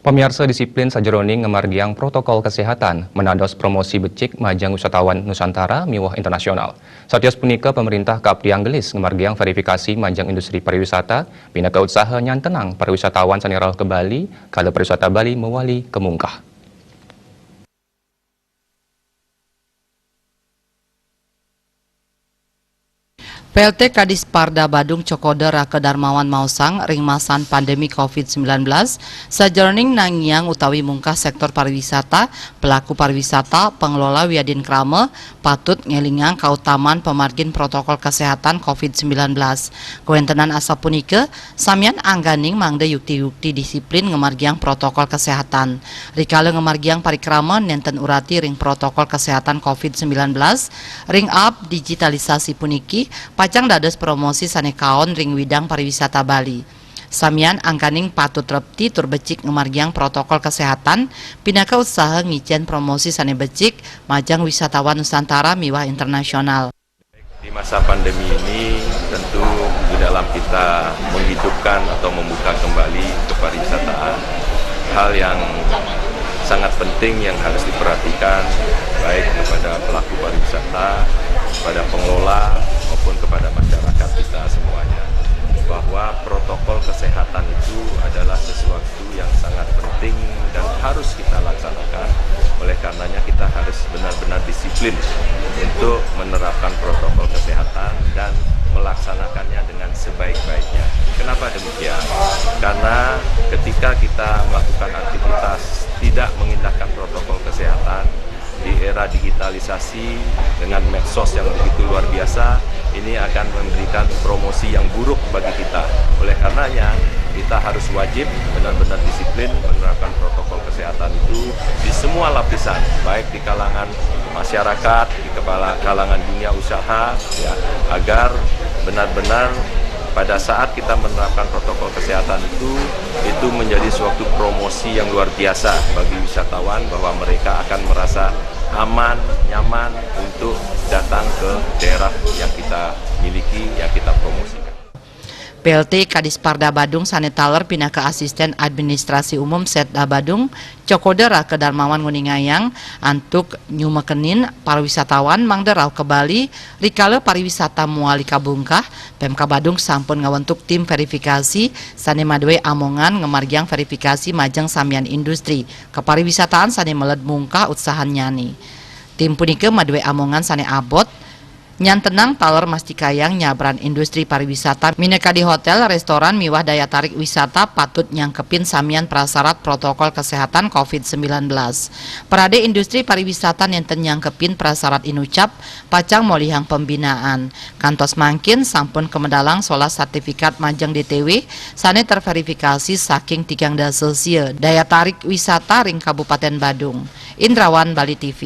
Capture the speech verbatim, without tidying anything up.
Pamiarsa, disiplin sajeroning ngamargiang protokol kesehatan, manados promosi becik majeng wisatawan Nusantara miwah internasional. Satios punika, pemerintah kaaptiang gelis ngamargiang verifikasi majeng industri pariwisata, pinaka utsaha nyantenang pariwisatawan sane rauh ka Bali, kala pariwisata Bali mawali kamungkah. P L T Kadisparda Badung Cokoda Raka Darmawan maosang, ring masan pandemi covid sembilan belas, sajeroning nangiang utawi mungkah sektor pariwisata, pelaku pariwisata, pengelola wiadin krama, patut ngelingang kautaman pamargin protokol kesehatan covid sembilan belas. Kawentenan asapunika, samian angganing mangda yukti-yukti disiplin ngamargiang protokol kesehatan. Rikala ngamargiang parikrama nenten urati ring protokol kesehatan covid sembilan belas, ring aab digitalisasi puniki, pacang dados promosi sane kaon ring widang pariwisata Bali. Samian angganing patut repti tur becik ngamargiang protokol kesehatan, pinaka utsaha ngicen promosi sane becik majeng wisatawan Nusantara miwah internasional. Di masa pandemi ini, tentu di dalam kita menghidupkan atau membuka kembali kepariwisataan, hal yang sangat penting yang harus diperhatikan, baik kepada pelaku pariwisata, kepada pengelola, maupun kepada masyarakat kita semuanya, bahwa protokol kesehatan itu adalah sesuatu yang sangat penting dan harus kita laksanakan. Oleh karenanya, kita harus benar-benar disiplin untuk menerapkan protokol kesehatan dan melaksanakannya dengan sebaik-baiknya. Kenapa demikian? Karena ketika kita melakukan aktivitas tidak mengindahkan protokol kesehatan, di era digitalisasi dengan medsos yang begitu luar biasa, ini akan memberikan promosi yang buruk bagi kita. Oleh karenanya, kita harus wajib benar-benar disiplin menerapkan protokol kesehatan itu di semua lapisan, baik di kalangan masyarakat, di kepala kalangan dunia usaha, ya, agar benar-benar pada saat kita menerapkan protokol kesehatan itu, itu menjadi suatu promosi yang luar biasa bagi wisatawan, bahwa mereka akan merasa aman, nyaman untuk datang ke daerah yang kita miliki, yang kita promosikan. P L T Kadisparda Badung sane taler pinaka Asisten Administrasi Umum Setda Badung, Cokoda Raka Darmawan nguningayang, antuk nyumekenin pariwisatawan mangda rauh ka Bali, rikala pariwisata mawali kabungkah, Pemkab Badung sampun ngawentuk tim verifikasi sane madue amongan ngamargiang verifikasi majeng samian industri kapariwisataan sane meled mungkah utsahannyane. Tim punika madue amongan sane abot, nyantenang taler mastikayang nyabran industri pariwisata minakadi hotel, restoran, miwah daya tarik wisata patut nyangkepin samian prasarat protokol kesehatan covid sembilan belas. Parade industri pariwisata nenten nyangkepin prasarat inucap pacang molihang pembinaan. Kantos mangkin sampun kamedalang solas sertifikat majeng D T W sane terverifikasi saking tigang dasa sia daya tarik wisata ring Kabupaten Badung. Indrawan, Bali T V.